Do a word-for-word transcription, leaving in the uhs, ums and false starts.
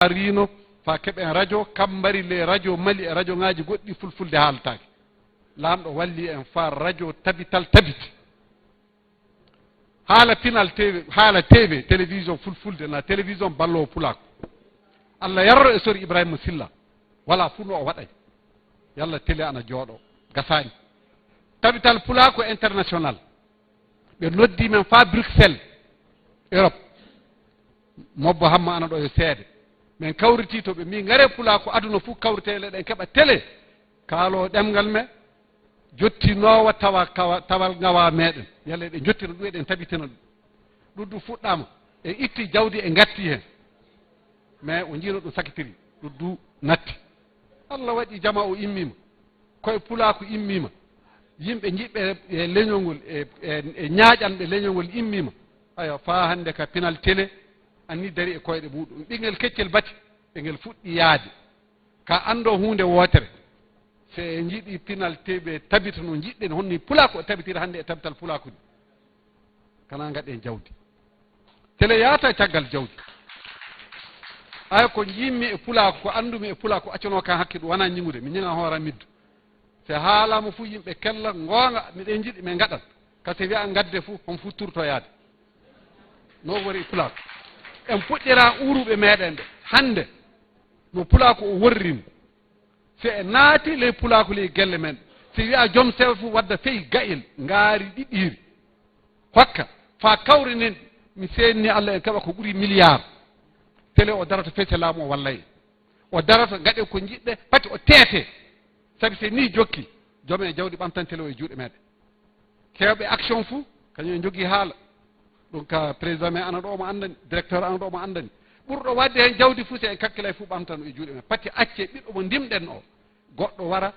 Riino, faa keɓen radio, kam mbari le radio Mali e radioŋaaji goɗɗi fulfulde haaltaake. Laamɗo walli en faa radio Tabital tabiti. Haala Pinal T V, haala T V, télévision fulfulde, na télévision balloowo pulaaku. Allah yarro e sori Ibrahima Silla. Walaa fuu no o waɗay. Yalla télé ana jooɗoo. Gasaani. Tabital pulaaku international. Ɓe noddi men faa Bruxelles, Europe. Mobbo Hamma ana ɗo yo seede. Men kawritii to ɓe mbii, "Ngare pulaaku aduna fuu kawritee, eɗen keɓa télé. Kaaloo ɗemngal me, jottinoowa tawa, kawa, tawal ngawa meɗen. Yalla eɗen jottina ɗum, eɗen tabitina ɗum." Ɗum du fuɗɗaama. En itti jawdi, en ngatti heen. Mais o njiino ɗum sakitiri. Ɗum du natti. Allah waɗi jama o immiima. Koye pulaaku immiima. Yimɓe njiɗɓe e leñol ngol, e, e, e ñaaƴanɓe leñol ngol immiima. Ayo, faa hannde ka Pinal télé, anni dari e koyɗe muɗum. Ɓinngel keccel bati, e ngel fuɗɗi yaade. Ka anndo huunde wootere. Se en njiɗi Pinal T V tabita no njiɗɗen, honni pulaaku o tabitira hannde e tabital pulaaku ni. Kana ngaɗen jawdi. Télé yaata e caggal jawdi. Ay, ko njiimmi e pulaaku, ko anndumi e pulaaku, accanoo kan hakke, ɗum wonaa ñiŋude. Mi ñiŋa hoora middo. Se haalaama fuu yimɓe kella, ngoonga, miɗen njiɗi, min ngaɗan. Ka se wi'a ngadde fuu, hon fuu turto yaade. No wori e pulaaku. En puɗɗira uuruɓe meɗen ɓe. Hannde, no pulaaku o worri ni. Se en naati ley pulaaku ley gelle men, se wi'a jom sewo fuu wadda fey ga'el, ngaari ɗiɗiiri. Hokka, faa kawrinen, mi seenni Allah en keɓa ko ɓuri miliyaar. Télé o daroto fey se laamu o wallay. O daroto, ngaɗen ko njiɗɗe, pati o teete. Sabi se ni jokki, joom en jawdi ɓamtan télé o e juuɗe meɗen. Keewɓe action fuu, kañum en njogii haala. Ɗum ka président men ana ɗo omo anndani, directeur ana ɗo omo anndani. Ɓurɗo waɗde heen jawdi fuu, se en kakkilay fuu ɓamtan o e juuɗe men. Pati accee ɓiɗɗo mo ndimɗen o, goɗɗo wara,